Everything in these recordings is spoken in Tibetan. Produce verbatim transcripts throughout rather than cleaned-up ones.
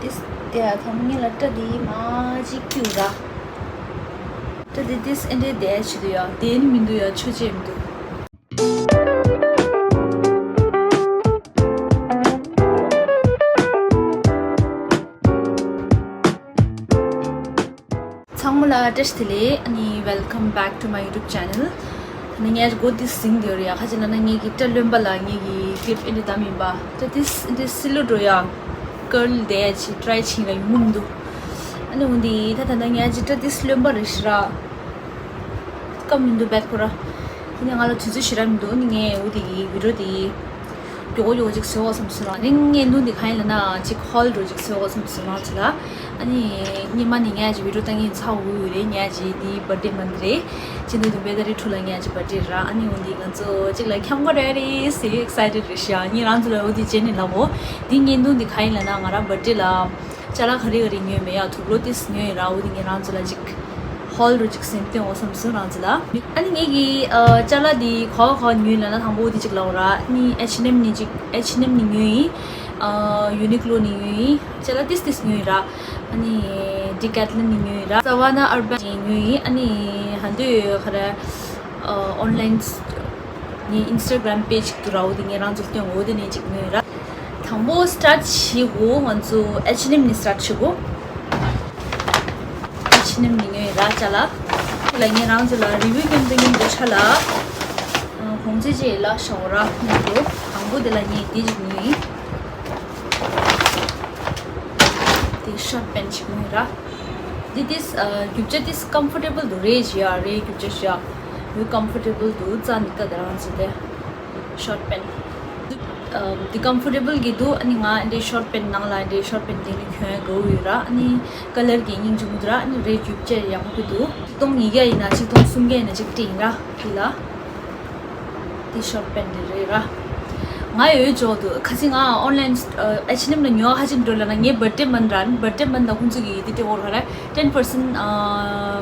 ཏིས་དེ་ཡ་ཐོང་ངེ་ལ་སྐྲ་དེ་མ་ཅིག་ཀྱུ་ར། སྐྲ་དེ་ཏིས་ཨེ་འདྲེ་དེ་ཆི་དུ་ཡ་དེ་ནི་མི་འདུག་ཡ་ཆོ་ཅེ་མི་འདུག་ཚང་མ་ལ་བཀྲ་ཤིས་བདེ་ལེགས། ཨ་ནི་welcome back to my YouTube channel. ཨ་ནི་ངས་གོ་དེ་སིང་དེ་རེད་ཡ། ཁ་ཅིག་ལ་ན་ངེད་ཀྱི་སྐྲ་རློན་པ་ལ་ངེད་ཀྱི་clip ཨེ་འདྲེ་དམ་ཡིན་པ། སྐྲ་ཏིས་ཨེ་འདྲེ་སི་ལུ་འགྲོ་ཡ། ཀརལ་དེ་ཅི་ཊ་རའི་བྱིན་ལ་ཡོང་གི་མི་འདུག་ཨ་ནི་འོ་འདི་ད་ད་ད་ངས་ཅི་སྐྲ་ཏིས་རློན་པ་རེད་ཤི་ར། སྐམ་མི་འདུག་བེད་ཁོ་ར། ཨ་ནི་ང་ལ་དུས་ཚོད་ཞེ་དྲག་མི་འདུག་ཨ་ནི་ངས་འོ་འདི་གི་བི་ཌིའོ་འདི་མགྱོགས་པོ་མགྱོགས་པོ་ཅིག་བཟོ་དགོས་བསམ་སོང་ར། ཨ་ནི་ངས་འདུག་འདི་གང་ཡིན་ལ་ན་ཅིག་ཧོལ་འདྲ་ཅིག་བཟོ་དགོས་བསམ་སོང་ར་ཅི་ལ། ཨ་ནི་ཉི་མ་ནི་ངས་ཅི་བི་ཌིའོ་ཏང་གིན་ཚ་འུ་ཡོད་རེད། ངས་ཅི་འདི་བར་ཐི་ཌེ་མན་རེད། ཅི་འདུག་འདི་བེ་ད་རི་ཁྲུ་ལ་ངས་ཅི་བར་ཐི་ཌེ་ར། ཨ་ནི་འོ་འདི་ང་ཚོ་ཅིག་ལ་འཁྱམ་ག་རེད་རེད་ཟེར་ཨེག་སའི་ཊེཌ་རེད་ཤག་ཨ་ནི་རང་ཚོ་ལ་འོ་འདི་བྱས་ནས་ལབ་འོ། འདི་ངས་འདུག་འདི་གང་ཡིན་ལ་ན་ང་རང་བར་ཐི་ཌེ་ལ། ཅ་ལག་ག་རེ་ག་རེ་ཉོས་མེད་ཡ། དུག་ལོག་ཏིས་ཉོས་ཡིན་ར། འོ་དེ་ངས་རང་ཚོ་ལ་ཅིག་ཧོལ་རུ་ཅིག་སེམས་སྟོན་འོ་བསམ་སོང་རང་ཚོ་ལ། ཨ་ནི་ངེད་ཀྱི་ཨ་ཅ་ལག་དེ་ག་བ་ག་བ་ཉོས་ལ་ན་དང་པོ་འོ་དེ་ཅིག་ལབ་འོ་ར། ཨ་ནི་ཨེཆ་ཨེན་ཨེམ་ནི་ཅིག་ཨེཆ་ཨེན་ཨེམ་ནི་ཉོས་ཡིན། ཨ་ཡུ་ནི་ཀློ་ནི་ཉོས་ཡིན། ཅ་ལག་ཏིས་ཏིས་ཉོས་ཡིན་ར། ཨ་ནི་ཌི་ཀེ་ཐ་ལོན་ནི་ཉོས་ཡིན་ར། ས་ཝ་ན་ཨར་བན་ནི་ཉོས་ཡིན། ཨ་ནི་ཧན་དུ་ཁ་ར་ཨ་ཨོན་ལའིན་ངའི་ཨིན་སི་ཊ་གྷ་རམ་པེ་ཇི་ཞིག་ཏུ་ར། འོ་དེ་ངས་རང་ཚོ་སྟོན་འོ་དེ་ནས་ཅིག་ཉོས་ར། དང་པོ་སི་ཊར་ཊི་བྱེད་དགོས། ང་ཚོ་ཨེཆ་ཨེན་ཨེམ་ནས་སི་ཊར་ཊི་བྱེད་དགོས། ཨེཆ་ཨེན་ཨེམ་ནས་ཉོས་ཡིན་ར་ཅ་ལག་དེ་ལ་ངས་རང་ཚོ་ལ་རི་ཝིའུ་སྟོན་སྟོན་གྱིན་འདུག་ཆ་ལ། གོང་ཚད་ཅིག་ལ་ཤོག་ར་ཉོས་འདུག་དང་པོ་དེ་ལ་ངས་དེ་ཅིག་ཉོས་ཡིན། དེ་ཤོར་ཊི་པེན་ཅིག་ཉོས་ར། འདི་ཏིས་ཨ་རྒྱུ་ཆ་ཏིས་ཀམ་ཕོར་ཊེ་བལ་འདུག་རེད་ཅི་ཡ། རེད་རྒྱུ་ཆ་ཞིག་ཡ། ཀམ་ཕོར་ཊེ་བལ་འདུག་རྩ་ནི་ད་དེ་རང་ཚོ་དེ་ཤོར་ཊི་པེན། ཨ་འདི་ཀམ་ཕོར་ཊེ་བལ་གི་འདུག་ཨ་ནི་ང་འདི་ཤོར་ཊི་པེན་ནང་ལ་འདི་ཤོར་ཊི་པེན་འདི་ནི་གྱོན་དགོས་ཡོད་ར། ཨ་ནི་ཀ་ལར་གི་སྙིང་རྗེ་མོ་འདུག་ར། ཨ་ནི་རེད་རྒྱུ་ཆ་ཡག་པོ་གི་འདུག་གཅིག་སྟོང་ཉིས་བརྒྱ་ཡིན་ན་གཅིག་སྟོང་སུམ་བརྒྱ་ཡིན་ན་གཅིག་སྤྲད་ཡིན་ར་འདི་ལ། དེ་ཤོར་ཊི་པེན་དེ་རེད་ར། ང་ཡོད་ཅོག་འདུག་ཁ་སང་ང་ཨོན་ལའིན་ཨེཆ་ཨེན་ཨེམ་ལ་ཉོ་ཧ་ཅིག་འགྲོ་ལ་ན་ངའི་བར་ཐི་ཌེ་མན་ར། བར་ཐི་ཌེ་མན་ད་ཁོང་ཚོ་གི་དེ་སྤྲད་འོ་ར་ར། ཊེན་པར་སེན་ཊི་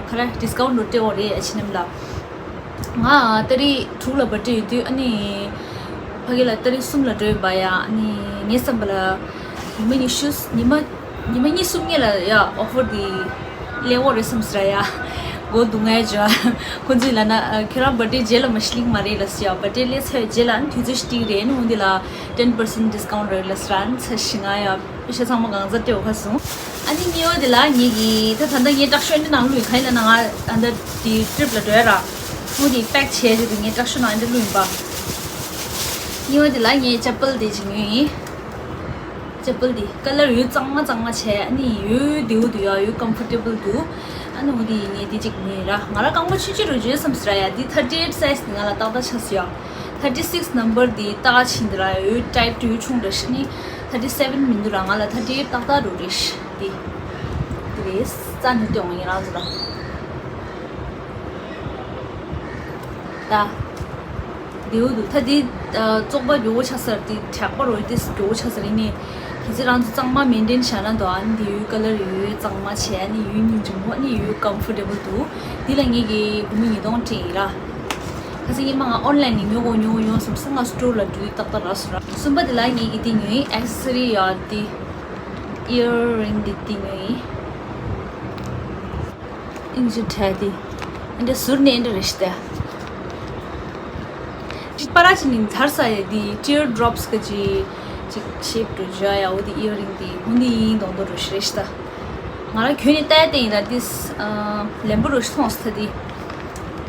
ཁ་ར་ཌིས་ཀའུན་ཊི་རུ་སྤྲད་འོ་རེད་ཨེཆ་ཨེན་ཨེམ་ལ། ང་ཏ་རིག་དྲུག་ལ་བར་ཐི་ཌེ་ཡོད་དུས་ཨ་ནི་ཕ་གི་ལ་ཏ་རིག་གསུམ་ལ་འགྲོ་ཡིན་པ་ཡ། ཨ་ནི་ངའི་བསམ་པ་ལ་ཉི་མ་ཉི་ཤུ་ཉི་མ། ཉི་མ་གཉིས་གསུམ་གཉིས་ལ་ཡ་ཨོ་ཕར་འདི་སླེབས་འོ་རེད་བསམ་སི་ར་ཡ། མགོ་སྡུག་ངའི་ཇ། ཁོ་ཚོས་ལབ་ན་ཨ་ཁྱོད་རང་བར་ཐི་ཌེ་རྗེས་ལ་མ་ཤི་ལིང་མ་རེད་ལ་སི་ཡ། བར་ཐི་ཌེ་སླེབས་ཚར་བའི་རྗེས་ལ་ཨ་དུས་ཚོད་ཤིག་རེད་ནི་འོ་འདི་ལ་ཊེན་པར་སེན་ཊི་ཌིས་ཀའུན་ཊི་རེད་ལ་སི་ར། ཨ་ནི་ཚ་ཤི་ང་ཡ་པེ་ཤ་ཚང་མ་གང་ཚ་སྤྲད་འོ་ཁ་སོང་། ཨ་ནི་གཉིས་པ་དེ་ལ་ངེད་ཀྱི་ད་ད་ལྟ་ངའི་ཊག་ཤོ་འདི་ནང་ལུས་ག་ཡིན་ལ་ན་ང་ཨ་ད་དེ་ཊི་རིབ་ལ་འགྲོ་ཡ་ར། འོ་དེ་པེག་བྱས་ཏེ་དེ་ངའི་ཊག་ཤོ་ནང་འདི་ལུས་ཡིན་པ། གཉིས་པ་དེ་ལ་ངའི་ཅ་པལ་དེ་ཅིག་ཉོས་ཡིན། ཅ་པལ་འདི་ཀ་ལར་འོད་གཙང་མ་གཙང་མ་བྱས། ཨ་ནི་འོད་བདེ་བོ་འདུག་ཡ། འོད་ཀམ་ཕོར་ཊེ་བལ་འདུག་ཨ་ནི་འོ་འདི་ངས་འདི་གཅིག་ཉོས་ར། ང་རང་རྐང་པ་ཆུང་ཆུང་རུ་བརྗོད་བསམ་ཟེར་ཡ། འདི་ཐར་ཊི་ཨེཊ་སའི་ཛི་འདི་ང་ལ་ཏག་ཏག་ཆགས་སོང་ཡ། ཐར་ཊི་སིགས་ནམ་བར་འདི་ཏག་ཕྱིན་འདི་ར། འོད་ཊའིཊ་འོད་ཆུང་ར་ཤི་ནི། ཐར་ཊི་སེ་བན་མི་འདུག་ར། ང་ལ་ཐར་ཊི་ཨེཊ་ཏག་ཏག་རུ་རེད་ཤི། འདི་འདི་རེད། རྩ་ནས་སྟོན་ཡིན་རང་ཚོ་ལ། ད། བདེ་བོ་འདུག་ད་འདི་ཨ་བཙོག་པ་མགྱོགས་པོ་ཆགས་ས་རེད། འདི་དྲེག་པ་རོ་འདི་མགྱོགས་པོ་ཆགས་ས་རེད་ནི། གལ་སྲིད་རང་ཚོ་གཙང་མ་མེན་ཊེན་བྱས་ན་འདུག་ཨ་ནི་འདི་འོད་ཀ་ལར་འོད་གཙང་མ་བྱས། ཨ་ནི་འོད་སྙིང་རྗེ་མོ། ཨ་ནི་འོད་ཀམ་ཕོར་ཊེ་བལ་འདུག་འདི་ལ་ངེད་ཀྱིས་སྒོར་མོ་ཉིས་སྟོང་སྤྲད་ཡིན་ར། ཁ་སང་ཉི་མ་ང་ཨོན་ལའིན་ནས་ཉོ་དགོས་ཉོ་དགོས་ཉོ་བསམ་སོང་། ང་སི་ཊོར་ལ་འགྲོ་དུས་ཏག་ཏག་རག་སོང་ར། གསུམ་པ་དེ་ལ་ངེད་ཀྱིས་འདི་ཉོས་ཡིན། ཨེག་སེ་སི་རི་ཡ་འདི། ཨི་ཡར་རིང་འདི་འདི་ཉོས་ཡིན། ཨིན་ཇི་ཁྲ་དེ། ཨེ་འདྲ་ཟུར་ནས་ཨེ་འདྲ་རེད་ཤི་ཏེ། ཅིག་པ་ར་ཅི་ནི་མཚར་ས་ཡ་དེ་ཊི་ཡར་ཌོབ་སི་གི་ཅིག་ཅིག་ཤེབ་ཏུ་བཞག་ཡ། འོ་དེ་ཨི་ཡར་རིང་དེ་འོ་དེ་ཡིན་མདོག་མདོག་རུ་ཤི་རེད་ཤི་ཏ། ང་རང་གྱོན་ནས་ལྟ་ཡ་དེ་ཡིན་ར། དེ་ཨ་ལེམ་པོ་རུ་ཤི་མཐོང་སི་ཏ་དེ།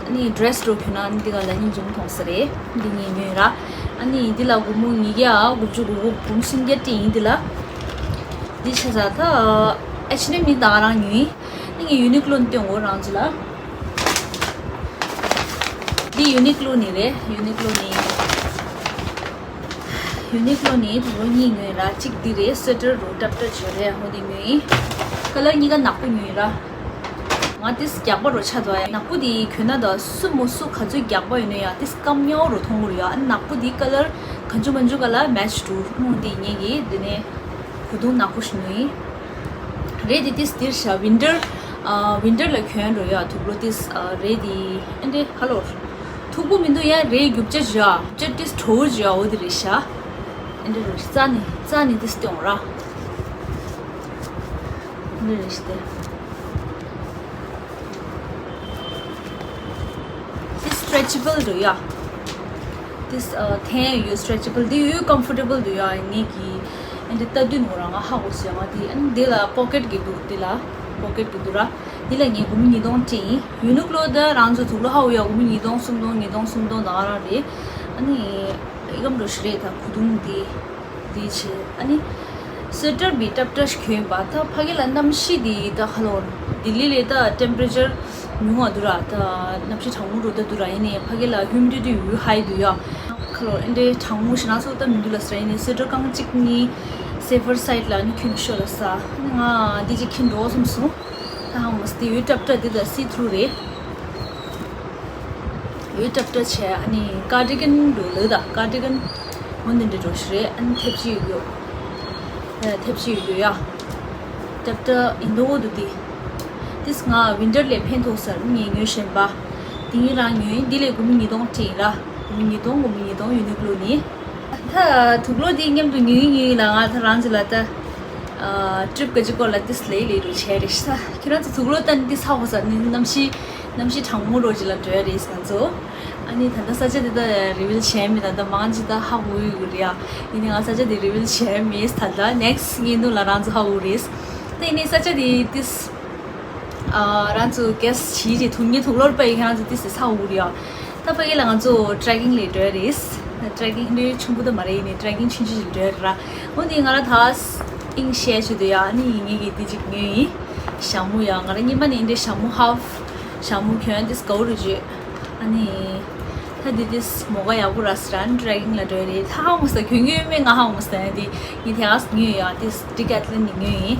ཨ་ནི་ཌི་རེ་སི་རུ་གྱོན་ན་འདི་ག་ལ་སྙིང་རྗེ་མོ་མཐོང་ས་རེད། འདི་ངས་ཉོས་ར། ཨ་ནི་འདི་ལ་སྒོར་མོ་ཉིས་བརྒྱ་དགུ་བཅུ་གོ་དགུ་སུམ་བརྒྱ་སྤྲད་ཡིན་འདི་ལ། འདི་ཆ་ས་ད་ཨེཆ་ཨེན་ཨེམ་ནི་ད་ག་རང་ཉོས་ཡིན། ཨ་ནི་ངས་ཡུ་ནི་ཀློ་ནས་སྟོན་འོ་རང་ཚོ་ལ། འདི་ཡུ་ནི་ཀློ་ནས་རེད། ཡུ་ནི་ཀློ་ནས། ཡུ་ནི་ཀློ་ནས་དུ་བོ་གཉིས་ཉོས་ར། གཅིག་འདི་རེད། སུ་ཝེ་ཊར་རུ་ཏབ་ཏབ་བྱོས་རེད། འོ་དེ་ཉོས་ཡིན། ཀ་ལར་གཉིས་ཀ་ནག་པོ་ཉོས་ར། ང་ཏིས་རྒྱགས་པ་རུ་ཆགས་འདུག་ཡ། ནག་པོ་དེ་གྱོན་ན་ད་སུ་མོ་སུ་ག་ཚོད་རྒྱགས་པ་ཡོད་ན་ཡ་ཏིས་སྐམ་ཉོ་རུ་མཐོང་གི་རེད་ཡ། ཨ་ནག་པོ་དེ་ཀ་ལར་གང་བྱུང་མང་བྱུང་ག་ལ་མེ་ཆི་འགྲོ་འོ་དེ་ངེད་ཀྱིས་དེ་ནས་གོས་ཐུང་ནག་པོ་ཞིག་ཉོས་ཡིན། རེད་དེ་ཏིས་འདིར་ཤ་ཝིན་ཊར། ཨ་ཝིན་ཊར་ལ་གྱོན་འགྲོ་ཡ། དུག་ལོག་ཏིས་ཨ་རེད་དེ་ཨེ་འདྲེ་ཧ་ལོ། མཐུག་པོ་མི་འདུག་ཡ། རེད་རྒྱུ་ཆ་ཞིག་ཡ། རྒྱུ་ཆ་ཏིས་དྲོ་བོ་ཞིག་ཡ། འོ་དེ་རེད་ཤ། ཨེ་འདྲེ་རེད། རྩ་ནས་རྩ་ནས་ཏིས་སྟོན་ར། འདི་རེད་ཤི་དེ། འདི་སི་ཊེ་ཆེ་བལ་རེད་ཡ། འདི་ཨ་འཐེན་ཡོད། སི་ཊེ་ཆེ་བལ་འདི་ཡོད། ཀམ་ཕོར་ཊེ་བལ་འདུག་ཡ། ངེད་ཀྱི་ཨ་འདི་ལྟ་དུས་ནོར་རང་ང་ཧ་གོ་སོང་ང་། འདི་ཨ་འདི་ལ་པོ་ཀེཊ་གི་འདུག་འདི་ལ་པོ་ཀེཊ་གི་འདུག་ར། འདི་ལ་ངས་སྒོར་མོ་ཉིས་སྟོང་སྤྲད་ཡིན། ཡུ་ནི་ཀློ་ད་རང་ཚོ་དུག་ལོག་ཧ་གོ་ཡ། སྒོར་མོ་ཉིས་སྟོང་སུམ་སྟོང་ཉིས་སྟོང་སུམ་སྟོང་ད་ག་རང་རེད། ཨ་ནི་ཨི་ཀམ་འགྲོ་ཤི་རེད། ད་གོས་ཐུང་འདི། དེ་བྱས། ཨ་ནི་སུ་ཝེ་ཊར་བི་ཊབ་ཊ་ཞིག་གྱོན་པ། ད་ཕ་གི་ལ་གནམ་གཤིས་དེ་ད་ཁ་ལོ་ལྡི་ལི་ལས་ད་ཊེམ་པེ་རེ་ཅར་ཉུང་བ་འདུག་ར། ད་གནམ་གཤིས་གྲང་མོ་འགྲོ་ད་འདུག་ར། ཡིན་ནའི་ཕ་གི་ལ་ཧིའུ་མི་ཌི་ཊི་ཡུ་ཧའི་འདུག་ཡ། ཁ་ལོ་ཨེ་འདྲའི་གྲང་མོ་ཞེ་དྲག་ཚོ་ད་མི་འདུག་ལབ་ས་ར། ཡིན་ནའི་སུ་ཝེ་ཊར་རྐང་གཅིག་གཉིས་སེ་ཕར་སའིཌ་ལ་ནི་གྱོན་ཤོག་ལབ་ས། ཨ་ནི་ང་འདི་གཅིག་གྱོན་འགྲོ་བསམ་སོང་། ད་ཧང་མ་སྟེ་ཡུ་ཊབ་ཊ་འདི་ད་སི་ཐུ་རུ་རེད། ཡོད། ཊབ་ཊ་བྱས། ཨ་ནི་ཀར་ཌི་གན་འགྲོ་ལོས་ད། ཀར་ཌི་གན་འོ་འདི་འདྲ་འགྲོ་ཞིག་རེད། ཨ་ནི་ཐེབས་ཅིག་ཡོད། ཨ་ཐེབས་ཅིག་ཡོད་ཡ། ཊབ་ཊ་ཡིན་མདོག་འདུག་དེ། དེས་ང་ཝིན་ཊར་ལས་ཕན་ཐོགས་ས་རེད། ངས་ཉོས་བཞིན་པ། དེ་ཡིན་རང་ཉོས་ཡིན། འདི་ལས་སྒོར་མོ་ཉིས་སྟོང་སྤྲད་ཡིན་ར། སྒོར་མོ་ཉིས་སྟོང་། སྒོར་མོ་ཉིས་སྟོང་ཡུ་ནི་ཀློ་ནས། ད་དུག་ལོག་འདི་མཉམ་དུ་ཉོས་ཉོས་ལ། ང་ད་རང་ཚོ་ལ་ད་ཨ་ཊི་རིབ་ག་ཅི་སྐོར་ལ་ཏིས་ལེ་ལེ་རུ་བྱས་རེད་ཤག་ཁྱེད་རང་ཚོ་དུག་ལོག་ད་ནི་ཏིས་ཧ་གོ་ས་ནི་གནམ་གཤིས་གནམ་གཤིས་གྲང་མོ་རོ་ཅིག་ལ་འགྲོ་ཡ་རེད་ང་ཚོ། ཨ་ནི་ད་ལྟ་ས་ཆ་དེ་ད་རི་ཝིལ་བྱས་མེད། ད་ལྟ་མང་ཅིག་ད་ཧ་གོ་ཡོད་རེད་ཡ། ཡིན་ནའི་ང་ས་ཆ་དེ་རི་ཝིལ་བྱས་མེད། ད་ལྟ་ནེག་སི་ཊི་ཉིན་དུ་ལ་རང་ཚོ་ཧ་གོ་རེད། ད་ཡིན་ནའི་ས་ཆ་དེ་ཏིས། ཨ་རང་ཚོ་གེ་སི་བྱིས་རེད། དུག་ཉི་དུག་ལོར་པ་ཡི་ཁྱེད་རང་ཚོ་ཏིས་ས་འུར་ཡ། ད་ཕ་གི་ལ་ང་ཚོ་ཊེ་རེ་ཀིང་ལས་འགྲོ་ཡ་རེད། ཊེ་རེ་ཀིང་འདི་ཆུང་པོ་ད་མ་རེད། ཡིན་ནའི་ཊེ་རེ་ཀིང་ཆུང་ཆུང་ཞིག་འགྲོ་ཡ་ར། འོ་འདི་ང་ར་ད་ཨིང་ཤེ་ཆུ་དུ་ཡ། ཨ་ནི་ངེད་ཀྱི་འདི་ཅིག་ཉོས་ཡིན། ཞྭ་མོ་ཡ། ང་ར་སྙིང་པ་ནས་འདི་ཞྭ་མོ་ཧཱཕ་ཞྭ་མོ་གྱོན་ཏིས་གའུ་རུ་བརྗོད། ཨ་ནི་ད་འདི་ཏིས་མོ་ག་ཡག་པོ་ར་སི་རན་ཊེ་རེ་ཀིང་ལ་འགྲོ་ཡ་རེད། ད་ཧ་མོ་ས་གྱོན་གྱོན་མེད། ང་ཧ་མོ་ས་ཡ། འདི་ངས་དེ་ག་ཉོས་ཡ། ཏིས་ཌི་ཀེ་ཐ་ལོན་ནས་ཉོས་ཡིན།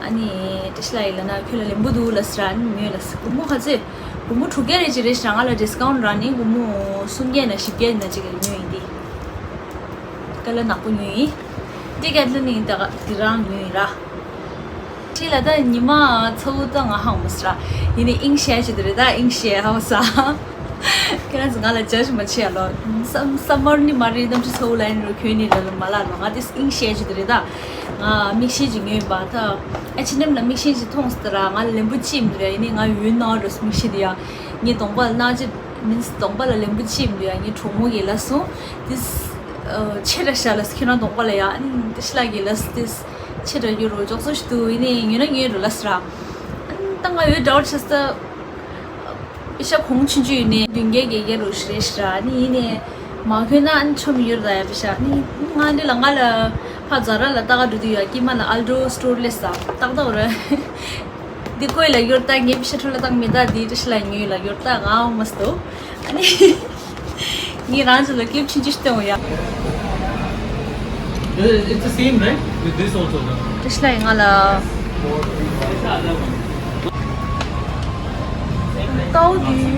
ཨ་ནི་བཀྲ་ཤིས་ལགས་ཡིན་ལ་ན་ཁྱོད་ལ་ལེན་པོ་འདུག་ལ་སི་རན་ཉོས་ལ་སི། སྒོར་མོ་ག་ཚོད། སྒོར་མོ་དྲུག་བརྒྱ་རེ་ཅིག་རེད་ཤག་ང་ལ་ཌིས་ཀའུན་ཊི་རག་ནས་སྒོར་མོ་སུམ་བརྒྱ་ན་བཞི་བརྒྱ་ན་ཅིག་ཉོས་ཡིན་འདི། ཀ་ལར་ནག་པོ་ཉོས་ཡིན། འདི་ག་ལ་ནི་ད་ག་འདི་རང་ཉོས་ཡིན་ར། ཁྱེད་ལ་ད་ཉི་མ་ཚ་བོ་ད་ང་ཧ་མོ་ས་ར། ཡིན་ནའི་ཨིང་ཤེ་ཆུ་དུ་རེད། ད་ཨིང་ཤེ་ཧ་མོ་ས། ཁྱེད་རང་ཚོ་ང་ལ་ཇ་ཇི་མ་བྱེད་ཡ་ལོ། སམ་སམ་མར་ནི་མ་རེད། གནམ་གཤིས་ཚ་བོ་ལ་ཡིན་རུ་ཁྱོད་ནི་ལ་ལ་མ་ལ་ལོ། ང་འདི་ཨིང་ཤེ་ཆུ་དུ་རེད། ད་ང་མིག་ཤེལ་ཅིག་ཉོས་ཡིན་པ། ད་ཨེཆ་ཨེན་ཨེམ་ལ་མིག་ཤེལ་ཅིག་མཐོང་སོང་ད་ར། ང་ལ་ལེན་པོ་ཅིག་མི་འདུག་ཡ། ཡིན་ནའི་ང་ཡོད་ནའོ་འགྲོ་སོང་མིག་ཤེལ་དེ་ཡ། ངའི་གདོང་པ་ལ་ནག་ཅིག་མིན་སི་གདོང་པ་ལ་ལེན་པོ་ཅིག་མི་འདུག་ཡ། ངའི་གྲོགས་མོ་གིས་ལབ་སོང་། འདི་ཆེ་དྲགས་ཤག་ལབ་སོང་ཁྱེད་རང་གདོང་པ་ལ་ཡ། ཨ་ནི་བཀྲ་ཤིས་ལགས་ཀྱིས་ལབ་སོང་། འདི་ཆེ་དྲགས་ཡོད་རོ་ཅོག་ཙོ་ཞིག་འདུག་ཡིན་ནའི་ཉོས་ན་ཉོས་རོ་ལབ་སོང་ར། ཨ་ནི་ད་ང་ཡོད་ཌའུཊ་ཆགས་སོང་། པེ་ཤ་གོང་ཆུང་ཆུང་ཡོད་ནས་བདུན་བརྒྱ་བརྒྱད་བརྒྱ་རུ་རེད་ཤག་ར། ཨ་ནི་ཡིན་ནའི་མ་གྱོན་ན་ཨ་ནི་ཆོ་མི་ཡོད་ར་ད་ཡ། པེ་ཤ་ཨ་ནི་ང་འདི་ལ་ང་ལ་ཕ་ཛ་ར་ལ་ལྟ་ག་འགྲོ་དུས་ཡ། དཀྱིལ་མ་ལ་ཨལ་ཌོ་སི་ཊོར་སླེབས་ས་ཏག་ཏག་རེད། འདི་ཁོས་ལ་ཡོད་ད། ངས་པེ་ཤ་འཕྲོ་ལ་བཏང་མེད་ད། འདི་བཀྲ་ཤིས་ལགས་ཉོས་ལ་ཡོད་ད། ང་འོང་མ་སྟོ། ཨ་ནི་ངས་རང་ཚོ་ལ་སྐྱིབས་ཆུང་ཆུང་ཞིག་སྟོན་འོ་ཡ། It's the same, right? With this also, no? བཀྲ་ཤིས་ལགས་ཡིན་ང་ལ། ཀའོ་དི།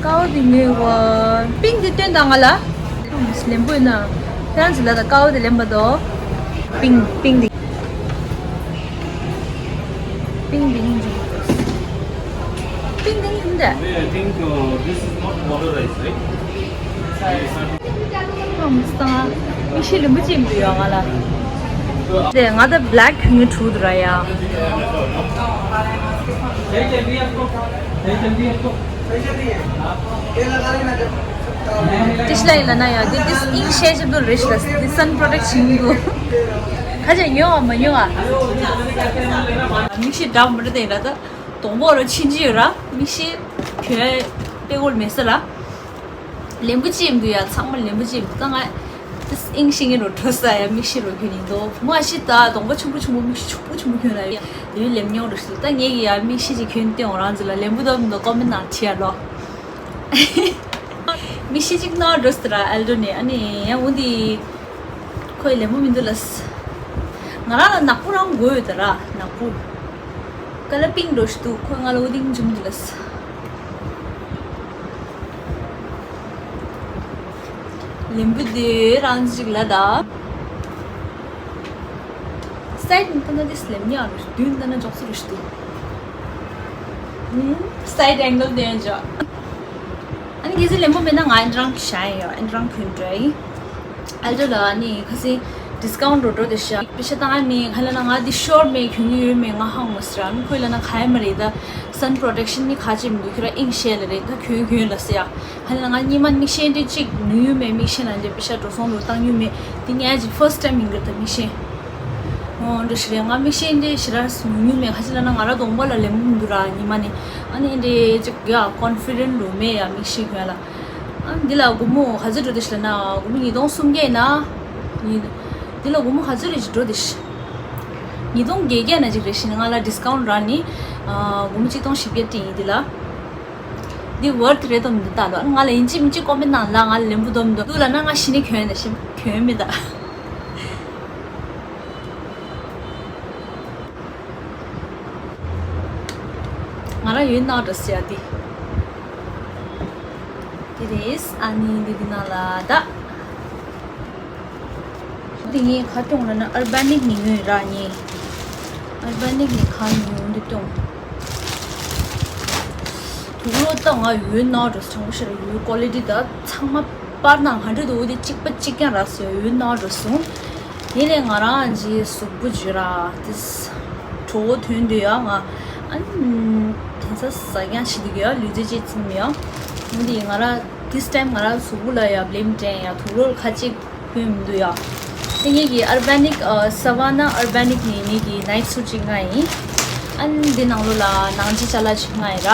ཀའོ་དི་ཉོས་བ། པིང་དེ་སྟོན་དང་ང་ལ། ལེན་པོ་ཡིན་ན། ཁྱེད་རང་ཚོ་ལ་ད་ཀའོ་དི་ལེན་པ་དོ། པིང་པིང་དེ། པིང་དེ་ཡིན་ཅིག་པིང་དེ་ཡིན་དེ། I think, uh, this is not water rice, right? ཨོ་མི་སང་། མིག་ཤེལ་ལེན་པོ་ཅིག་ཡིན་འདུག་ཡ་ང་ལ། དེ་ང་ད་བྷེ་ལེག་ངའི་ཕྲུ་གུ་དུ་ར་ཡ། བཀྲ་ཤིས་ལགས་ཡིན་ལ་ན་ཡ། འདི་འདི་ཨིང་ཤེས་ཞིབ་ཏུ་རེད་ཤག་འདི་སན་པྲོ་ཊེག་ཤིན་འདུག་ཁ་ཆེ་ཉོ་བ་མ་ཉོ་བ། མིག་ཤེལ་འདྲ་མི་འདྲ་དེ་ཡིན་ལ་ད་གདོང་པོ་ར་ཕྱིན་ཅི་ཡོད་ར། མིག་ཤེལ་གྱོན་དཔེ་གོ་མེད་ས་ལ། ལེན་པོ་ཅིག་ཡིན་འདུག་ཡ། ཚང་མ་ལེན་པོ་ཅིག་ཡིན་འདུག་ད་ང་ཏིས་ཨིང་ཤེས་ངེ་རོ་འགྲོ་ས་ཡ། མིག་ཤེལ་རོ་གྱོན་ཡིན་འདུག་མ་ཤི་ད་གདོང་པ་ཆུང་པོ་ཆུང་པོ་མིག་ཤེལ་ཆུང་པོ་ཆུང་པོ་གྱོན་ལ་ཡ། དེ་ལེམ་ཉོག་རོ་ཤི། ད་ངེད་ཀྱི་ཡ་མིག་ཤེལ་ཅིག་གྱོན་སྟེ་འོང་རང་ཚོ་ལ་ལེན་པོ་འདུག་མི་འདུག་ཀོ་མེན་ནང་བྲིས་ཡ་ལོ། མིག་ཤེལ་ཅིག་ནོར་འགྲོ་སི་ད་ར་ཨལ་ཌོ་ནས། ཨ་ནི་ཡང་འོ་འདི་ཁོས་ལེན་པོ་མི་འདུག་ལ་སི། ང་རང་ལ་ནག་པོ་རང་དགོས་ཡོད་ད་ར་ནག་པོ། ཀ་ལ་པིང་འགྲོ་ཤི་འདུག་ཁོས་ང་ལ་འོ་འདི་འཇུམ་འདུག་ལ་སི། ལེམ་བུ་དེ་རང་ཅིག་ལ་ད། སའིཌ་ནས་ལྟ་ན་དེ་ལེམ་ཉག་རུ་མདུན་ལྟ་ན་འཇོག་སུ་རུ་ཞིག་འདུག་ཨུམ། སའིཌ་ཨེང་གལ་དེ་ཡང་འཇོག་ཨ་ནི་གལ་སྲིད་ལེམ་བུ་མེད་ན་ང་ཨེ་འདྲ་རང་གི་ཤ་ཡ་ཡོད། ཨེ་འདྲ་རང་གྱོན་འགྲོ་ཡིན། ཨལ་ཏོ་ལ་ཨ་ནི་ཁ་སང་ ཌིས་ཀའུན་ཊི་རོ་འགྲོ་དེ་ཤ་པེ་ཤ་བཏང་ཨ་མེ་ཁ་ལ་ན་ང་འདི་ཤོར་མེ་གྱོན་གྱི་ཡོད་མེ་ང་ཧང་མ་སི་ར་ཨ་མི་ཁོས་ལ་ན་ཁ་ཡ་མ་རེད་ད། སན་པྲོ་ཊེག་ཤན་ནི་ཁ་ཅིག་མི་འདུག་ཁྱོད་ར་ཨིང་ཤེ་ལ་རེད་ད་གྱོན་གྱོན་ལ་སི་ཡ། ཁ་ལ་ན་ང་གཉིས་མ་མིག་ཤེལ་འདི་གཅིག་ཉུང་ཉུང་མེ་མིག་ཤེལ་ན་འདི་པེ་ཤ་འགྲོ་སོང་ལོ་བཏང་ཉུང་མེ་འདི་ངས་ཅིག་ཕར་སི་ཊི་ཊེམ་ཡིན་གི་ད་མིག་ཤེལ། ཨོ་འདྲ་ཞིག་རེད་ང་མིག་ཤེལ་འདི་ཞེ་དྲག་ཉུང་ཉུང་མེ་ཁ་ཅིག་ལ་ན་ང་ར་གདོང་པ་ལ་ལེམ་མི་འདུག་ར་གཉིས་མ་ནི་ཨ་ནི་འདི་ཅིག་ཡ་ཀོན་ཕི་ཌེན་ཊི་རུ་མེ་ཡ་མིག་ཤེལ་གྱོན་ལ། ཨ་འདི་ལ་སྒོར་མོ་ག་ཚོད་འགྲོ་དེ་ཤི་ལ་ན་སྒོར་མོ་ཉིས་སྟོང་སུམ་བརྒྱ་ཡིན་ན། ཉིས། འདི་ལ་སྒོར་མོ་ག་ཚོད་རེ་ཞིག་འགྲོ་དེ་ཤི། ཉིས་སྟོང་བརྒྱད་བརྒྱ་ན་ཅིག་རེ་ཤི་ང་ལ་ཌིས་ཀའུན་ཊི་རག་ནི། ཨ་སྒོར་མོ་གཅིག་སྟོང་བཞི་བརྒྱ་སྤྲད་ཡིན་འདི་ལ། འདི་ཝར་ཐི་རེད་དམ་འདི་ལྟ་ལོ་ང་ལ་ཡིན་གཅིག་མིན་གཅིག་ཀོ་མེན་ནང་ལ་ང་ལ་ལེམ་བུ་དོམ་དོམ་འདུག་ལ་ན་ང་ཤི་ནི་གྱོན་ད་ཤི་གྱོན་མི་ད། ང་རང་ཡོད་ནའོ་འདྲ་ཟེར་ཡ་དེ། དེ་རེད་ཨ་ནི་འདི་འདི་ནང་ལ་ད། འདི་ངས་ཁ་སྐྱོང་ལ་ན་ཨར་བྷ་ནིག་ནི་ཉོས་ར་ངས། ཨར་བྷ་ནིག་ནི་ཁ་ཉོས་འདི་སྐྱོང་། དུག་ལོག་ད་ང་ཡོད་ནའོ་འདྲ་ཟེར་དྲང་པོ་ཤར་ཡོད་ཀོ་ལི་ཊི་ད་ཚང་མ་པར་ནང་ག་འདྲ་འདུག་འོ་དེ་གཅིག་པ་གཅིག་རྐྱང་རག་སོང་ཡོད་ནའོ་འདྲ་སོང་། དེ་ནས་ང་རང་གི་གཟུགས་པོ་བརྗོད་ར་དེ་གྲོད་ཁོག་ཐོན་དུས་ཡ་ང་ཨ་ནི་དེང་སང་ཟ་རྐྱང་བྱེད་དུས་ཡ་ལུས་རྩལ་ཅིག་ཚིམ་ཡ། འོ་དེ་ང་ར་this time ང་ར་གཟུགས་པོ་ལ་ཡ་བླེམ་དྲན་ཡ་དུག་ལོག་ཁ་ཅིག་ཕོན་མི་འདུག་ཡ། དེ་ངེད་ཀྱི་ཨར་བྷ་ནིག་ཨ་Savana Urbanic ནས་ངེད་ཀྱི་ནའིཊ་སུཊ་ཅིག་མངགས་ཡིན། ཨ་ནི་འདི་ནང་ལོགས་ལ་ནང་ཆེན་ཅ་ལག་ཅིག་མངགས་ཡིན་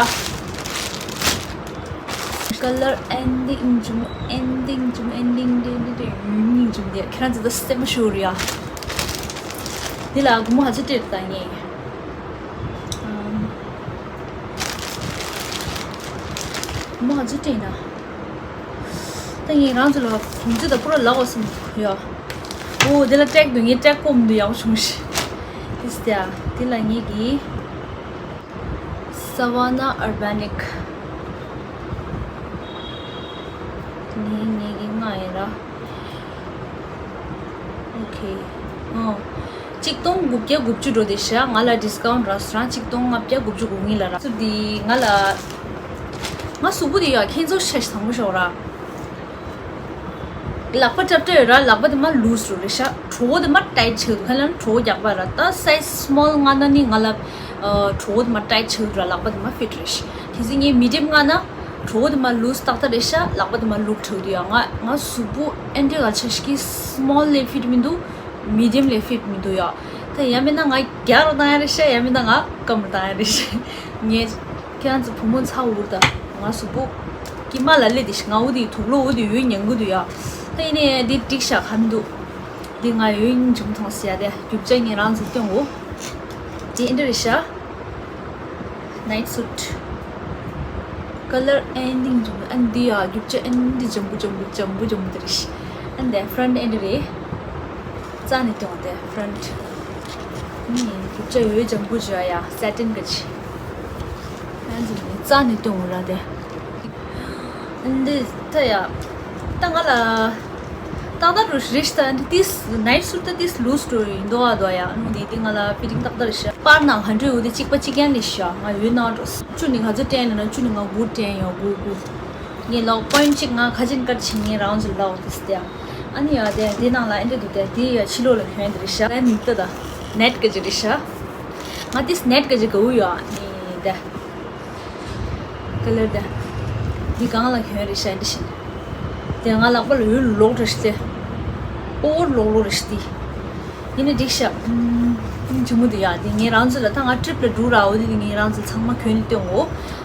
ར། ཀ་ལར་ཨེན་ཌིང་ཅུང་ཨེན་ཌིང་ཅུང་ཨེན་ཌིང་ཌེ་ཌེ་ཌེ་ཡུན་རིང་ཅུང་དེ་ཁྱེད་རང་ཚོ་ད་སེམས་ཤོར་ཡ། འདི་ལ་སྒོར་མོ་ག་ཚོད་སྤྲད་ད་ངས། སྒོར་མོ་ག་ཚོད་སྤྲད་ན། ད་ངས་རང་ཚོ་ལ་གོང་ཚད་ད་པུ་ར་ལག་བ་སེམས་ཡ། ཨོ་འདི་ལ་ཀྲེག་འདུག་ངས་ཀྲེག་སྤོ་མི་འདུག་ཡག་པོ་བྱུང་ཤི། འདི་སྟེ་འདི་ལ་ངེད་ཀྱི། Savana Urbanic ངའི་ངའི་གི་ང་ཡིན་ར། ཨོ་ཁེ། ཨོ། གཅིག་སྟོང་དགུ་བརྒྱ་དགུ་བཅུ་འགྲོ་དེ་ཤ་ང་ལ་ཌིས་ཀའུན་ཊི་རག་སོང་རང་གཅིག་སྟོང་ལྔ་བརྒྱ་དགུ་བཅུ་གོ་གཉིས་ལ་རག་སུ་དེ་ང་ལ། ང་གཟུགས་པོ་དེ་ཡ་ཁྱེད་ཚོ་ཤ་ཞིག་དང་པོ་ཤོག་ར། ལག་པ་ཀྲབ་ཀྲབ་ཡོད་ར་ལག་པ་དེ་མ་ལུས་རུ་རེད་ཤག་གྲོད་ཁོག་དེ་མ་ཊའིཊ་ཆགས་འདུག་ཁ་ལན་གྲོད་ཁོག་རྒྱག་པ་ར་ད་སའི་སི་སི་མོལ་མངགས་ན་ནི་ང་ལ་གྲོད་ཁོག་དེ་མ་ཊའིཊ་ཆགས་འདུག་ར་ལག་པ་དེ་མ་ཕིཊ་རེད་ཤག་གལ་སྲིད་ངས་མི་ཌི་ཡམ་མངགས་ན་གྲོད་ཁོག་དེ་མ་ལུས་ཏག་ཏག་རེད་ཤག་ལག་པ་དེ་མ་ལུག་ཆགས་འདུག་ཡ་ང་ང་གཟུགས་པོ་ཨེ་འདྲ་ག་ཆགས་ཤག་སི་སི་མོལ་ལས་ཕིཊ་མི་འདུག་མི་ཌི་ཡམ་ལས་ཕིཊ་མི་འདུག་ཡ། ད་ཡ་མིན་ན་ང་རྒྱག་ར་བཏང་ཡ་རེད་ཤག་ཡ་མིན་ན་ང་སྐམ་ར་བཏང་ཡ་རེད་ཤག་ངས། ཁྱེད་རང་ཚོ་བུ་མོ་ཚ་འུར་ད་ང་གཟུགས་པོ་ཀྱི་མ་ལ་ལེ་དེ་ང་འུ་དེ་དུག་ལོག་འུ་དེ་ཡོད་ཉན་གུ་དུ་ཡ། ད་ཡིན་ནས་འདི་འགྲིག་ཤག་ག་མི་འདུག་འདི་ང་ཡོད་ཉིན་བྱུང་མཐོང་ཟེར་ཡ་དེ་རྒྱུ་ཆ་ངས་རང་ཚོ་སྟོན་གོ། འདི་ཨེ་འདྲ་རེད་ཤག་ནའིཊ་སུཊ། ཀ་ལར་ཨེ་འདིང་བྱུང་ཨ་འདི་ཡ་རྒྱུ་ཆ་ཨེ་འདི་འཇམ་པོ་འཇམ་པོ་འཇམ་པོ་འཇམ་པོ་དེ་རེད་ཤག་ཨ་འདི་ཕ་རན་ཊི་ཨེ་འདྲ་རེད། རྩ་ནས་སྟོན་དེ་ཕ་རན་ཊི། ནི་རྒྱུ་ཆ་ཡོད་ལྗང་གུ་བྱོས་ཡ་སེ་ཊིན་གི་ཆི། ཡང་ཅིག་ནི་རྩ་ནས་སྟོན་འོ་ལ་དེ། འདི་ད་ཡ། ད་ང་ལ། ཏག་ཏག་རུ་རེ་ཤི་ད་འདི་ཏིས་ནའིཊ་སུཊ་ད་ཏིས་ལུས་འགྲོ་ཡིན་དོ་ཨ་དོ་ཡ་ནུ་ནི་དེ་ང་ལ་ཕི་ཊིང་ཏག་ཏག་རེ་ཤི། པར་ནང་ག་འདྲ་ཡོད་དེ་གཅིག་པ་གཅིག་རྐྱང་ལས་ཤི་ཡ་ང་ཡོད་ན་འགྲོ། བཅུ་ནི་ག་ཚོད་སྤྲད་ན་བཅུ་ནི་ང་དགུ་སྤྲད་ཡོང་དགུ་དགུ། ངས་ལོག་པོ་ཡིན་ཊི་གཅིག་ང་ཁ་ཆེན་ཀ་ཆེན་ངས་རང་ཚོ་ལོག་ཏིས་དེ་ཡ། ཨ་ནི་ཡ་དེ་དེ་ནང་ལ་ཨེ་འདྲ་འདུག་དེ་དེ་ཡ་ཕྱི་ལོགས་ལ་གྱོན་དེ་རེད་ཤག་ཨ་ནི་ད་ད་ནེཊ་ག་ཅིག་རེད་ཤག་ང་དེས་ནེཊ་ག་ཅིག་ག་འུ་ཡ་ནི་དེ་ཀ་ལར་དེ་འདི་གང་ལ་གྱོན་རེད་ཤག་ཨེ་འདྲ་བཞིན་དེ་ང་ལག་པ་ལ་འུ་ལོག་རེད་ཤག་དེ་ཨོ་ལོག་ལོག་རེད་ཤག་དེ་ཡིན་ནི་འགྲིག་ཤག་ཨུམ་ཆུང་མོ་དེ་ཡ་དེ་ངས་རང་ཚོ་ལ་ད་ང་ཊི་རིབ་ལ་འགྲོ་ར་འོ་དེ་དེ་ངས་རང་ཚོ་ཚང་མ་གྱོན་ནི་སྟོན་འོ།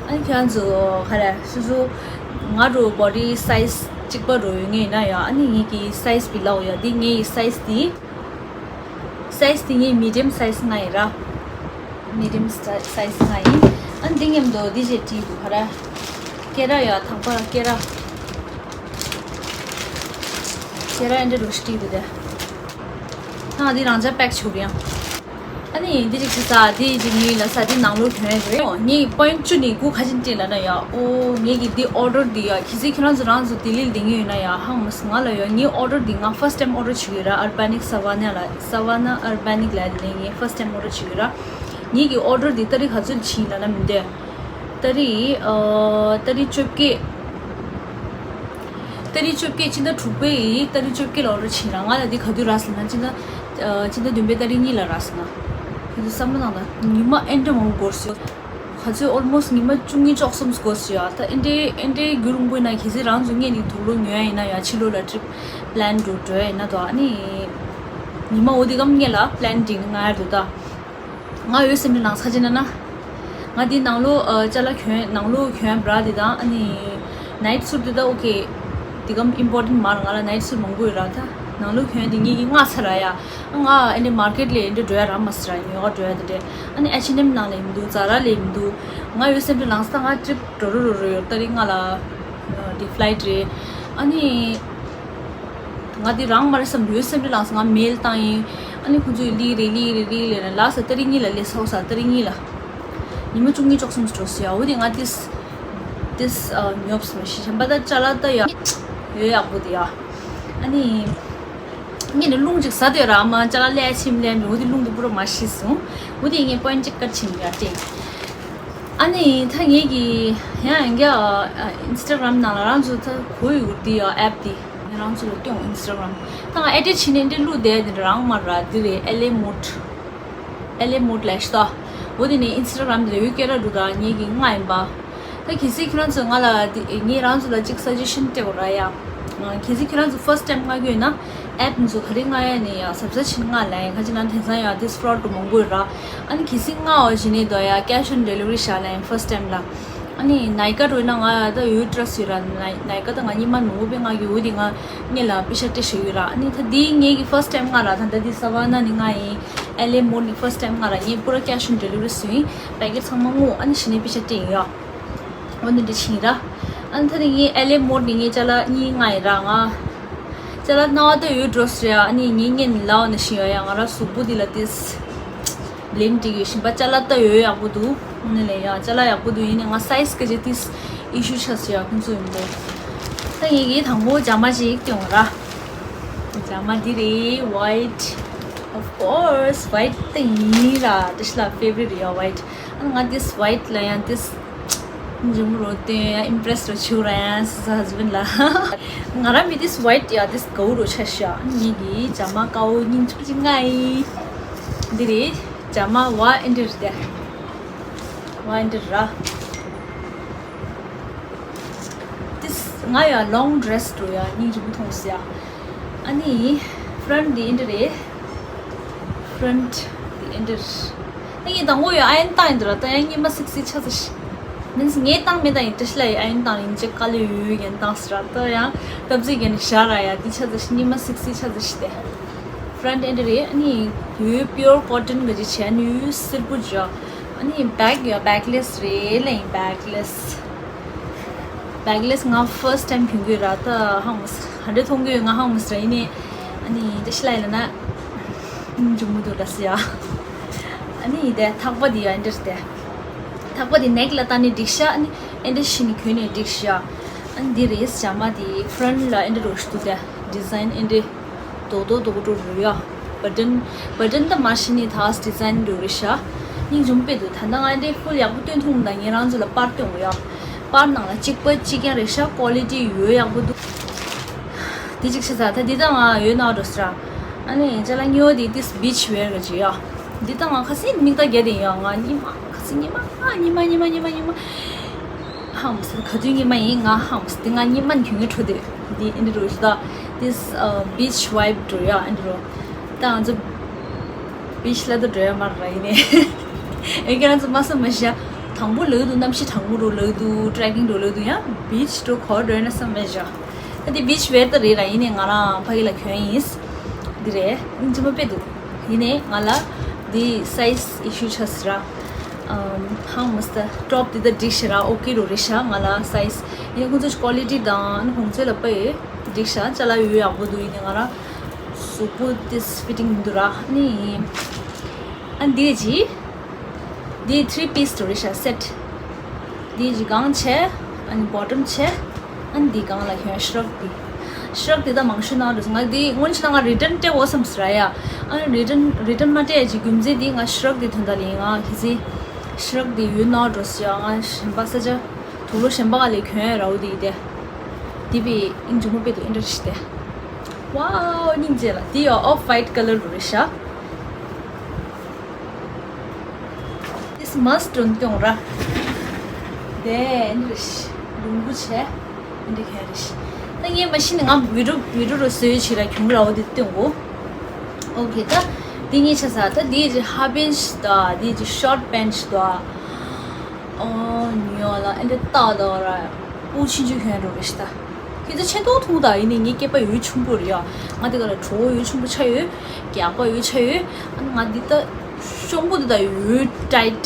ཨ་ནི་ཁྱེད་རང་ཚོ་ག་རེ་སོ་སོ་ང་རོ་བོ་ཌི་སའི་ཛི་གཅིག་པ་རོ་ཡོད་ངེས་ཡིན་ན་ཡང་ཨ་ནི་ངེད་ཀྱི་སའི་ཛི་བི་ལའོ་ཡ་འདི་ངེད་ཀྱི་སའི་ཛི་འདི། སའི་ཛི་འདི་ངེད་མི་ཌི་ཡམ་སའི་ཛི་ང་ཡིན་ར། མི་ཌི་ཡམ་སའི་ཛི་ང་ཡིན། ཨ་ནི་འདི་མཉམ་དུ་འདི་བྱས་བྲིས་འདུག་ག་ར། སྐེ་ར་ཡ་ཐག་པ་སྐེ་ར། སྐེ་ར་ཨེ་འདྲ་རུ་ཞིག་བྲིས་འདུག་དེ། ཨ་འདི་རང་ཅག་པེག་བྱུག་ཡང་། ཨ་ནི་འདི་ཅིག་ཅིག་ས་འདི་ཅིག་ངའི་ལ་ས་འདི་ནང་ལོགས་གྱོན་ཡ་རེད། ངའི་པོ་ཡིན་ཊི་བཅུ་ནི་དགུ་ཁ་ཆེན་སྤྲད་ལ་ན་ཡ། ཨོ་ངའི་གི་འདི་ཨོ་ཌར་འདི་ཡ་གལ་སྲིད་ཁྱེད་རང་ཚོ་རང་ཚོ་ལྡི་ལིར་སྡོད་མཁན་ཡོད་ན་ཡ་ཧང་མ་སི་ང་ལ་ཡ་ངའི་ཨོ་ཌར་འདི་ང་ཕར་སི་ཊི་ཊེམ་ཨོ་ཌར་བྱེད་ཀྱི་ཡོད་ར། ཨར་བྷ་ནིག་ས་ཝ་ན་ལ་ས་ཝ་ན་ཨར་བྷ་ནིག་ལ་ཡ་དེ་ནས་ངས་ཕར་སི་ཊི་ཊེམ་ཨོ་ཌར་བྱེད་ཀྱི་ཡོད་ར། ངའི་གི་ཨོ་ཌར་འདི་ཏ་རིག་ག་ཚོད་ཕྱིན་ལ་ན་མི་འདོད། ཏ་རིག་ཨ་ཏ་རིག་བཅོ་བརྒྱད། ཏ་རིག་བཅོ་བརྒྱད། སྤྱི་ཟླ་དྲུག་པའི་ཏ་རིག་བཅོ་བརྒྱད་ལ་འོ་ར་ཕྱིན་ར། ང་ལ་འདི་ག་དུས་རག་ཟེར་ན། སྤྱི་ཟླ་ཨ་སྤྱི་ཟླ་བདུན་པའི་ཏ་རིག་གཉིས་ལ་རག་ཟེར་ན། ཁྱོད་ཚོ་བསམ་བློ་བཏང་དང་། ཉི་མ་ཨེ་འདྲ་མང་པོ་འགོར་སོང་། ག་ཚོད་almost ཉི་མ་བཅུ་གཉིས་བཅུ་གསུམ་འགོར་སོང་ཡ། ད་ཨེ་འདྲའི་ཨེ་འདྲའི་རྒྱུན་རིང་པོ་ཡིན་ན། གལ་སྲིད་རང་ཚོ་སྔོན་ནས་དུག་ལོག་ཉོ་ཡ་ཡིན་ན་ཡ། ཕྱི་ལོགས་ལ་trip plan འགྲོ་འགྲོ་ཡ་ཡིན་ན་དོ། ཨ་ནི་ཉི་མ་འོ་དེ་གམ་སྔོན་ལ་plan སྒྲིག་ནས་ང་ཡར་འདུག་ད། ང་འོད་སེམས་ལ་ནང་ཚ་ཅི་ན་ན། ང་འདི་ནང་ལོགས་ཨ་ཅ་ལག་གྱོན། ནང་ལོགས་གྱོན་bra འདི་དང་། ཨ་ནི་night suit འདི་ད་okay། འདི་གམ་important མ་རེད། ང་ལ་night suit མང་པོ་ཡོད་ར། ད་ནང་ལོགས་གྱོན་འདི་ངེད་ཀྱིས་མངགས་ཚར་ར་ཡ། ང་ཨེ་འདྲ་market ལ་ཨེ་འདྲ་འགྲོ་ཡ་རག་མ་སོང་ར། ཉོ་ག་འགྲོ་ཡ་དེ་འདྲ། ཨ་ནི་H&M ནང་ལ་ཡིན་འདུག Zara ལ་ཡིན་འདུག་ང་འོད་སེམས་ལ་ནང་ས། ང་trip འགྲོ་རུ་འགྲོ་རུ་ཡོད། ཏ་རིག་ལྔ་ལ་ཨ་འདི་flight རེད། ཨ་ནི། ང་འདི་རག་མ་རེད་བསམ། འོད་སེམས་ལ་ནང་ས་ང་mail བཏང་ཡིན། ཨ་ནི་ཁོང་ཚོས་ལི་རེད་ལི་རེད་ལི་རེད་ལ་ལ་ས། ཏ་རིག་གཉིས་ལ་ལས་ས། འོ་ས་ཏ་རིག་གཉིས་ལ། ཉི་མ་བཅུ་གཉིས་བཅུ་གསུམ་འགྲོ་སོང་ཡ། འོ་དེ་ང་ཏིས་ཏིས་ཨ་ཉོབ་སོང་ཞིག་གཞན་པ་ད་ཅ་ལག་ད་ཡ་ཡོད་ཡག་པོ་དེ་ཡ། ཨ་ནི་ངས་ནི་རླུང་ཅིག་ཟ་དེ་ར། མ་ཅ་ལག་ལས་ཕྱིན་ལས་འོ་དེ་རླུང་དེ་པུ་ར་མ་ཤི་སོང་། འོ་དེ་ངས་point གཅིག་ཀར་ཕྱིན་ཡ་ཏེ། ཨ་ནི་ད་ངེད་ཀྱི་ཡང་ཡང་ག་Instagram ནང་ལ་རང་ཚོ་ད་གོ་ཡོད་འདི་ཡ་app དེ། ང་རང་ཚོ་ལ་སྟོན་Instagram ད་ང་edit བྱས་ནས་འདི་བླུགས་བསྡད་དེ་རང་མ་ར། འདི་རེད། LA Mode LA Mode ལས་ཤི་ད། འོ་དེ་ནས་Instagram དེ་ཡོད་སྐད་ར་འདུག་ད་ངེད་ཀྱི་ལྔ་ཡིན་པ། ད་གལ་སྲིད་ཁྱེད་རང་ཚོ་ང་ལ་འདི་ངས་རང་ཚོ་ལ་གཅིག་suggestion སྤྲད་དགོས་ར་ཡ། གལ་སྲིད་ཁྱེད་རང་ཚོ་first time མངགས་ཡོད་ན་app འཛུགས་ག་རེ་མངགས་ཡ་ནས་ཡ་གཟབ་གཟབ་བྱས་ནས་མངགས་ལ་ཡིན། ཁ་ཅིག་ན་དེང་སང་ཡ་དེ་fraud འགྲོ་མང་པོ་ཡོད་ར། ཨ་ནི་གལ་སྲིད་མངགས་བ་བྱས་ནས་དོ་ཡ་cash on delivery བྱ་ལ་ཡིན་first time ལ། ཨ་ནི་Nykaa འགྲོ་ན་ང་ད་ཡོད་trust ཡོད་ར། Nykaa ད་ང་སྔོན་མ་མང་པོ་དཔེ་མངགས་ཡོད། འོ་དེ་ང་སྔོན་ལ་པེ་ཤ་སྤྲད་བཞག་ཡོད་ར། ཨ་ནི་ད་འདི་ངེད་ཀྱི་first time མངགས་ར། ད་ད་འདི་Savannah ནས་མངགས་ཡིན། LA Mode ནས་first time མངགས་ར། ངས་པུ་ར་cash on delivery བཟོས་ཡིན། packet ཚང་མ་བསྔོགས། ཨ་ནི་གཞི་ནས་པེ་ཤ་སྤྲད་ཡིན་ཡ། འོ་ནི་འདི་ཕྱིན་ར། ཨ་ནི་ད་ནི་ངས་LA Mode ནས་ངས་ཅ་ལག་གཉིས་མངགས་ཡིན་ར། ང་ཅ་ལག་སྣང་བ་ད་ཡོད་འགྲོ་སོང་ར། ཨ་ནི་ངས་སྔོན་ལ་འོ་ན་ཤི་ཡོད་ཡ། ང་ར་གཟུགས་པོ་འདི་ལ་ཏིས་ལན་འགྲིག་ཡོད་བཞིན་པ། ཅ་ལག་ལྟ་ཡོད་ཡག་པོ་འདུག་ཨ་ནི་ལས་ཡ་ཅ་ལག་ཡག་པོ་འདུག་ཡིན་ནའི་ང་size ག་ཅེ་ཏིས་issue ཆགས་སོང་ཡ། ཁོང་ཚོ་ཡིན་པས། ད་ངེད་ཀྱིས་དང་པོ་ཇ་མ་ཅིག་སྟོན་ར། ཇ་མ་འདི་རེད། White of course white ད་ཡིན་ར། ཏི་ཤི་ལ་favorite རེད་ཡ་white། ཨ་ང་ཏིས་white ལ་ཡང་ཏིས་འཇུམ་རོ་སྟོན་ཡ་impress རོ་ཆུ་ར་ཡ་ཟ་husband ལ། ང་རང་མི་ཏིས་white ཡ་ཏིས་གའུ་རོ་ཆ་ཤ། ངེད་ཀྱིས་ཇ་མ་གའུ་སྙིང་ཆུང་ཅིག་མངགས་ཡིན། འདི་རེད། ཇ་མ་བ་ཨེ་འདྲ་རེད་དེ། བ་ཨེ་འདྲ་ར། ཏིས་ང་ཡ་long dress འགྲོ་ཡ་སྙིང་རྗེ་པོ་མཐོང་སི་ཡ། ཨ་ནི་front འདི་ཨེ་འདྲ་རེད། front འདི་ཨེ་འདྲ་རེད། ཨ་ངས་དང་པོ་ཡ་iron བཏང་ཡིན་འདུག་ར། ད་ཡང་སྔོན་མ་sexy ཆགས་ཚར་ཤི། means ངས་བཏང་མེད། ད་ཡིན་ཏི་ཤི་ལ་ཡ་iron བཏང་ཡིན་ཅེ་དཀའ་ལས་ཡོད་ཡོད་ཡན་བཏང་སི་ར། ད་ཡང་སྟབས་ཚིག་གན་ནི་ཤ་ར་ཡ་འདི་ཆགས་ཚར་ཤི། སྔོན་མ་sexy ཆགས་ཚར་ཤི་དེ། front ཨེ་འདྲ་རེད། ཨ་ནི་ཡོད་pure cotton ག་ཅིག་བྱས། ཨ་ནི་ཡོད་སེར་པོ་ཅིག་ཨ་ནི་back ཡ་backless རེད་ལ་ཡིན། backless backless ང་first time གྱོན་གྱི་ར། ད་ཧང་མོ་ཧ་འདྲེ་མཐོང་གི་ཡོད། ང་ཧང་མོ་ར་ཡིན་ནི། ཨ་ནི་ཏི་ཤི་ལ་ཡིན་ན་ཨ་ནི་འཇུ་མི་འདུག་ལ་སི་ཡ། ཨ་ནི་དེ་ཐག་པ་དེ་ཡ་ཨེ་འདྲ་དེ། ཐག་པ་དེ་neck ལ་བཏགས་ནས་འགྲིག་ཤ། ཨ་ནི་ཨེ་འདྲ་ཤི་ནི་གྱོན་ནས་འགྲིག་ཤ། ཨ་ནི་འདི་རེད་ཇ་མ་དེ་front ལ་ཨེ་འདྲ་རོ་ཤི་འདུག་དེ། design ཨེ་འདྲ་རྡོག་རྡོག་རྡོག་རྡོག་རུ་ཡ། button button ད་མ་ཤི་ནི་ཐག་design འགྲོ་རེད་ཤ། སྙིང་རྗེ་མོ་དཔེ་འདུག་ད་ལྟ་ང་འདྲའི་full ཡག་པོ་སྟོན་ཐུབ་མ་ད། ངས་རང་ཚོ་ལ་པར་སྟོན་དགོས་ཡ། པར་ནང་ལ་གཅིག་པ་གཅིག་རྐྱང་རེད་ཤ། quality ཡོད་ཡག་པོ་འདུག་དེ་གཅིག་བྱས་ཙང་ད་འདི་ད་ང་ཡོད་ན་འགྲོ་སི་ར། ཨ་ནི་ཅ་ལག་གཉིས་པ་དེ་ཏིས་beach wear ག་ཅིག་ཡ། འདི་ད་ང་ཁ་སང་མིག་ལྟ་རྒྱ་དེ་ཡ། ང་གཉིས་མ་ཁ་སང་གཉིས་མ་ཨ་གཉིས་མ་གཉིས་མ་གཉིས་མ་གཉིས་མ། ཧང་སི་ག་དུས་ཉི་མ་ཡིན། ང་ཧང་སི་དེ་ང་ཉི་མ་གྱོན་གྱི་འཕྲོ་དེ་དེ་ཨེ་འདྲ་རོ་ཤི་ད། this uh, beach vibe འགྲོ་ཡ་ཨེ་འདྲ་རོ། ད་ང་ཚོ་beach ལ་ད་འགྲོ་ཡ་མ་ར་ཡིན་ནས། ཨེ་ཁྱེད་རང་ཚོ་མ་བསམ་མ་ཤ། དང་པོ་ལབ་འདུག་གནམ་གཤིས་གྲང་མོ་འགྲོ་ལབ་འདུག trekking འགྲོ་ལབ་འདུག་ཡང་beach འགྲོ་གོ་འགྲོ་ཡ་ན་བསམ་མ་ཤ། ད་དེ་beach wear ད་རེད་ར། ཡིན་ནས་ང་རང་ཕ་གི་ལ་གྱོན་ཡིན། འདི་རེད། ཨིན་ཅི་མ་དཔེ་འདུག་ཡིན་ནའི་ང་ལ་འདི་size issue ཆགས་སི་ར། ཨམ་ཧང་མ་སི་ད་top འདི་ད་འགྲིག་ཤི་ར། okay རོ་རེད་ཤ། ང་ལ་size ཡིན་ཁོང་ཚོ་quality དང་ཁོང་ཚོ་ལ་དཔེ་འགྲིག་ཤ། ཅ་ལག་ཡོད་ཡག་པོ་འདུག་ཡིན་ནའི་ང་ར་གཟུགས་པོ་this fitting མི་འདུག་ར། ནི་ཨ་འདི་ཅི་འདི་three piece འགྲོ་རེད་ཤ། set འདི་ཅི་གང་བྱས། ཨ་ནི་bottom བྱས། ཨ་ནི་འདི་སྒང་ལ་གྱོན་ཤ་རག་འདི། ཤ་རག་འདི་ད་མང་ཤོས་ནང་རེད། ང་འདི་སྔོན་ཆད་ང་return སྤྲད་འོ་བསམ་སི་ར་ཡ། ཨ་ནི་return return མ་སྤྲད་ཡ་ཅིག་རྒྱུ་མཚན་འདི་ང་ཤ་རག་འདི་དོན་དག་ལ་ཡིན། ང་གི་ཚེ་ཤ་རག་འདི་ཡོད་ནོ་འགྲོ་སི་ཡ། ང་གཞན་པ་ས་ཆ་དུག་ལོག་གཞན་པ་ག་ལས་གྱོན་ཡ་ར་འོ་འདི་ཡི་དེ། དེ་བས་ཨིན་ཇུ་མོ་པེ་དུ་ཨིན་ཏྲ་ཤི་ཏེ། Wow, སྙིང་རྗེ་ལ། དེ་ཡང་ཨོཕ་ཝའིཊ་ཀ་ལར་རུ་རེད་ཤག This must don't ཀྱོང་ར། དེ་ཨིན་ཏྲ་ཤི་ལུང་བུ་ཆེ། ཨིན་ཏྲ་ཁ་རེ་ཤི། ད་ངས་མ་ཤི་ནི་ང་བི་ཌིའོ་བི་ཌིའོ་རུ་བཟོས་ཆི་ར་ཁྱུང་ར་འོ་དེ་སྟོན་གོ། ཨོ་ཁེ། ད་དེ་ངས་ཆ་ས་ད་དེ་ཧ་པེན་ཤི་ད་དེ་ཤོར་པེན་ཤི་ད། ཨོ་ཉོ་ལ་ཨེ་འདྲ་ཏག་ཏག་ར། སྤུ་ཆུང་ཆུང་གྱོན་འགྲོ་རེ་ཤི་ད། ཁྱེད་ཚོ་ཆེ་མཐོང་ཐུང་ད་ཡིན་ནི་ངའི་སྐེད་པ་ཡོད་ཆུང་པོ་རེད་ཡ། ང་དེ་ག་ལ་གྲོགས་ཡོད་ཆུང་པོ་ཆ་ཡོད། རྒྱགས་པ་ཡོད་ཆ་ཡོད། ང་འདི་ད་གཤོང་པོ་འདི་ད་ཡོད་ཊའིཊ།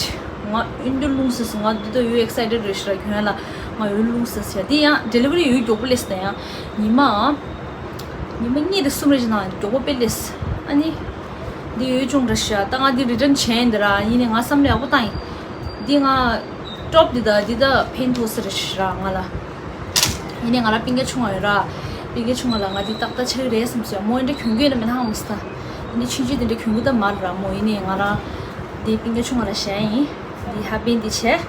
ང་ཨིན་འདྲ་ལུང་སི་སི་ང་འདི་ད་ཡོད་ཨེག་སའི་ཊེཌ་རེ་ཤི་ར་གྱོན་ལ། ང་ཡོད་ལུང་སི་སི་ཡ། དེ་ཡང་ཌེ་ལི་ཝ་རི་ཡོད་མགྱོགས་པོ་ལེས་ད་ཡང་། ཉི་མ། ཉི་མ་གཉིས་དང་གསུམ་རེ་བཞིན་ན་མགྱོགས་པོ་དཔེ་ལེས། ཨ་ནི། འདི་ཡོད་ཅུང་འདྲ་ཤ། ད་ང་འདི་རི་ཊན་བྱས་ཡིན་འདི་ར། ཡིན་ནི་ང་བསམ་བློ་ཡག་པོ་བཏང་ཡིན། འདི་ང་ཊོབ་འདི་ད་འདི་ད་ཕན་ཐོགས་ས་རེད་ཤ་ར་ང་ལ། ཡིན་ནི་ང་ར་སྤུན་ཀྱག་ཆུང་བ་ཡོད་ར། སྤུན་ཀྱག་ཆུང་བ་ལ་ང་འདི་ཏག་ཏག་ཆགས་ཀྱི་རེད་བསམ་སོང་། མོ་འདི་འདྲ་གྱོན་གྱི་ཡོད་ན་མེད་ན་ཧང་མ་སི་ད། ཡིན་ནི་ཆུང་ཆུང་འདི་འདྲ་གྱོན་གྱི་ད་མ་རེད་ར། མོ་ཡིན་ནི་ང་ར། འདི་སྤུན་ཀྱག་ཆུང་བ་ལ་བྱས་ཡིན། འདི་ཧ་པེན་འདི་བྱས།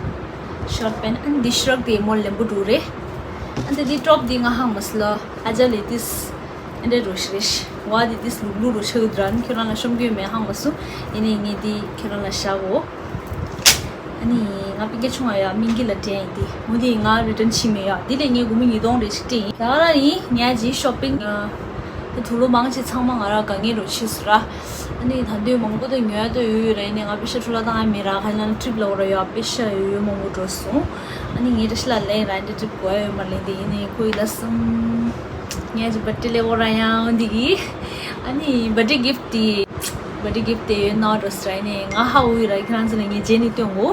ཤོར་པེན། ཨ་ནི་འདི་ཤ་རག་འདི་མོ་ལེན་པོ་འགྲོ་རེད། ཨ་འདི་འདི་ཊོབ་འདི་ང་ཧང་མ་སི་ལ། ཨ་ཇ་ལེ་ཏིས། ཨེ་འདྲ་རོ་ཤི་རེ་ཤི། ཝ་དེ་དིས་ལུག་ལུག་རོ་ཆགས་དུ་ར། ཁྱོད་རང་ལ་ཤོམ་གྱོད་མེད་ཧང་བ་སུ། ཡིན་ནི་ངས་དེ་ཁྱོད་རང་ལ་བཞག་གོ། ཨ་ནི་ང་སྤུན་ཀྱག་ཆུང་བ་ཡ་སྨིན་གྱི་ལ་དྲན་ཡིན་དེ། འོ་དེ་ང་རི་ཊན་ཕྱིན་མེད་ཡ། དེ་ལས་ངས་སྒོར་མོ་ཉིས་སྟོང་རེ་ཞིག་སྤྲད་ཡིན། ད་ག་རང་ཡིན་ཉལ་གྱི་ཤོ་པིང་། དེ་དུག་ལོག་མང་ཆེ་ཚང་མ་ང་ར་ག་ངེས་རོ་ཆི་སུ་ར། ཨ་ནི་ད་འདོད་མང་པོ་དེ་ཉོ་ཡ་དེ་ཡོད་ཡོད་ར། ཡིན་ནི་ང་པེ་ཤ་འཕྲོ་བརླག་བཏང་ཡ་མེད་ར། ཁ་ལ་ཊི་རིབ་ལ་འོ་ར་ཡ་པེ་ཤ་ཡོད་ཡོད་མང་པོ་འགྲོ་སོང་། ཨ་ནི་ངའི་བཀྲ་ཤིས་ལ་ལན་ར་འདི་ཊི་རིབ་གོ་ཡ་ཡོད་མ་ལན་དེ་ཡིན་ནི་ཁོ་ཡི་ལ་སང་། ངའི་བར་ཐི་ཌེ་ལས་འོ་ར་ཡང་འདི་གི། ཨ་ནི་བར་ཐི་ཌེ་གིཕ་ཊི་དེ། བར་ཐི་ཌེ་གིཕ་ཊི་དེ་ཡོད་ན་འགྲོ་སི་ར། ཨ་ནི་ང་ཧ་འུ་ཡི་ར། ཁྱེད་རང་ཚོ་ལ་ངས་རྗེས་ནས་སྟོན་གོ།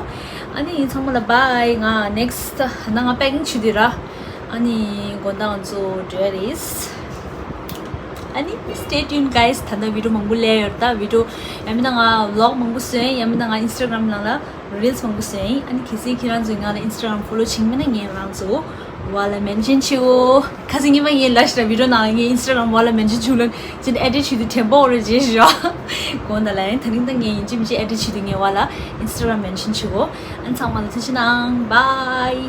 ཨ་ནི་ཚང་མ་ལ་བྷའི། ང་ནེག་སི་ཊི་ད་ང་པེ་ཀིང་བྱེད་དུས་ར། ཨ་ནི་དགོང་དག་ང་ཚོ་འབྲེལ་རེས། ཨ་ནི་stay tuned guys. ད་ལྟ་བི་ཌིའོ་མང་པོ་སླེབས་ཡོད་རེད། ད་བི་ཌིའོ་ཡང་མིན་ན་ང་ཝི་ལོག་མང་པོ་བཟོས་ཡིན། ཡང་མིན་ན་ང་ཨིན་སི་ཊ་གྷ་རམ་ནང་ལ་རིལ་སི་མང་པོ་བཟོས་ཡིན། ཨ་ནི་གལ་སྲིད་ཁྱེད་རང་ཚོས་ང་ལ་ཨིན་སི་ཊ་གྷ་རམ་ཕོ་ལོ་བྱེད་མིན་ན་ངས་རང་ཚོ་ཝ་ལ་མེན་ཤན་བྱེད་འོ། ཁ་སང་ཉི་མ་ངས་ལབ་ཤག་བི་ཌིའོ་ནང་ལ་ངས་ཨིན་སི་ཊ་གྷ་རམ་ཝ་ལ་མེན་ཤན་བྱུང་ལ་ཅིན་ཨེ་ཌིཊ་བྱེད་དུས་དྲན་པ་འོ་རེ་བྱེད་ཤག་དགོངས་དག་ལ་ཡིན། ད་རིང་ད་ངས་ཡིན་གཅིག་མིན་གཅིག་ཨེ་ཌིཊ་བྱེད་དུས་ངས་ཝ་ལ་ཨིན་སི་ཊ་གྷ་རམ་མེན་ཤན་བྱེད་འོ། ཨ་ནི་ཚང་མ་ལ་ཐུགས་རྗེ་གནང་། བྷའི།